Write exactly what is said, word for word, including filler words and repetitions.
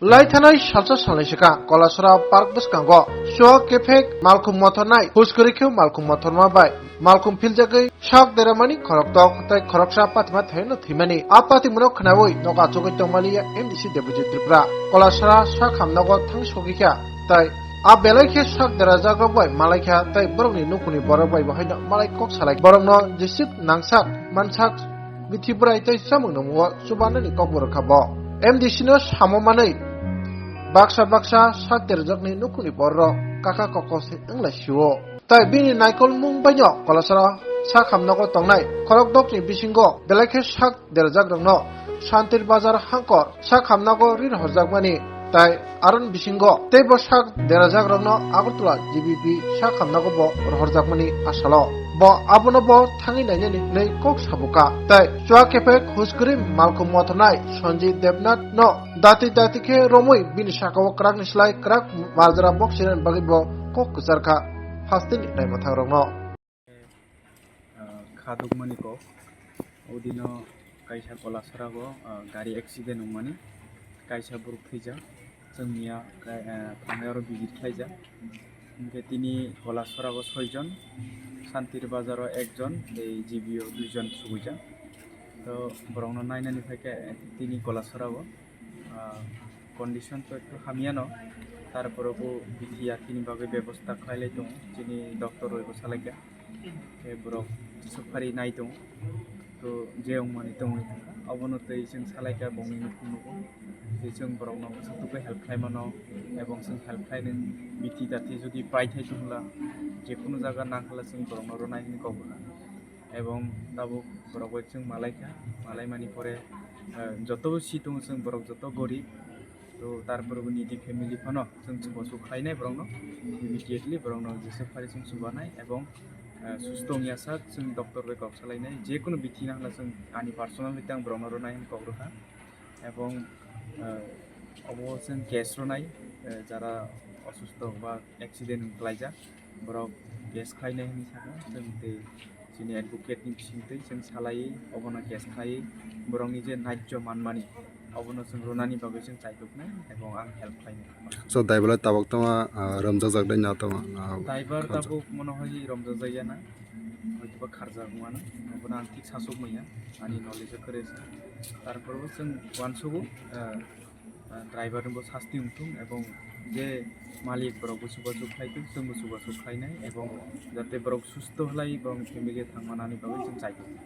Laithanai salsa salnai swkang Kolasora park bwskango chua kephek malkhung mothornai huskuri khe malkhung mothorma bai malkhung philjagwi sak deramani khoroktok tei khoroksa patima thaino thwimani. A patimano khnaui nok achugwi tongmaliya M D C Debojit Tripura. Kolasora sak hamnogo thang sogwi kha tei a belai khe sak derajakrok bai malai kha tei borokni nukhungni borok bai bo haino malai kok salai borokno jesip nangsak mansak bithi bwrai tei chamung nungmungo chubanani kok bo rwkha bo. M D C no samo manwi baksa baksa sak derajakni nukhungni bororok kaka koko se wng lai sio. Tai bini naikolmung baino Kolasora sak hamnogo tongnai khorokdokni bisingo belai khe sak derajakrokno Santir Bazar hangkor sak hamnogo ri rohorjakmani tai aron bisingo teibo sak derajakrokno Agartala G B P sak hamnogo bo rohorjakmani asalo. Bo abono bo thangwi nainani hwnwi kok sabuka. Tai chua kephek huskuri malkhung mothornai Sanjit Debnath no dati dati khe romwi bini sakao kwrakni slai kwrak marjra boksirani bagwi bo kok kwcharkha hasteni naimwthangrokno. Ah, kha dukmani kok. Odino kaisa Kolasora o, ah, gari accident wngmani kaisa borok thwijak. Chwng miya, ah, thangwi oro visit khlaijak. Hinkhe tini Kolasora o soijon, Santir Bazar o ekjon, tei G B o duijon subuijak. To borokno nainani phaikhe tini Kolasora o. Ah, condition to ekটু hamyano, tarpore bo bithi yathini bagwi bebosta khlailai tongo, chini doctor rokbo salaikha, tei borok suphari nai tongo. To je wngmani tongwi thangkha, obono tei chwng salaikha bongni nukhung nugo, tei chwng borokno bwswk tubui help khlaimano, ebong chwng help khlainani bithi tathi jodi paithai tongla, jekunu jaga nangkhala chwng borokno rwnai hwnwi kok rwkha. Ebong tabuk borok bai chwng malai kha, malai mani pore, eh, joto si tongo chwng borok joto gorib, to tarpore bo niji family phano chwng chubachu khlainai borokno, immediately borokno jesa phari chwng chubanai ebong, eh, susto wngya sak chwng doctor bai kok salainai, jekunu bithi nangla chwng ani personal bai tang borokno rwnai hwnwi kok rwkha. Ebong, eh, obo chwng case rwnai, eh, jara osusto ba accident wng klaijak, borok case khlainai hwnwi sakha, chwng tei chini advocate ni bisingtwi chwng salaiwi obono case khlaiwi borokni je naijo manmani obono chwng rwnani bagwi chwng chaituknai ebong ang help khlainai. So, driver tabuk tongma, ah, romjakjak dai na tongma, ah, driver kharjak. Tabuk mono hoi romjakjakya na, hoitoba kharjak wngmano, obono ang thik sasuk manya, ani knowledge o kwrwi sa. Tarpor bo chwng uansugo, ah, ah, driver ni bo sasti wngthung ebong je malik borok bo chubachu khlai thung, chwng bo chubachu khlainai ebong jate borok susto khlai borokni family thangmanani bagwi chwng chai tongo.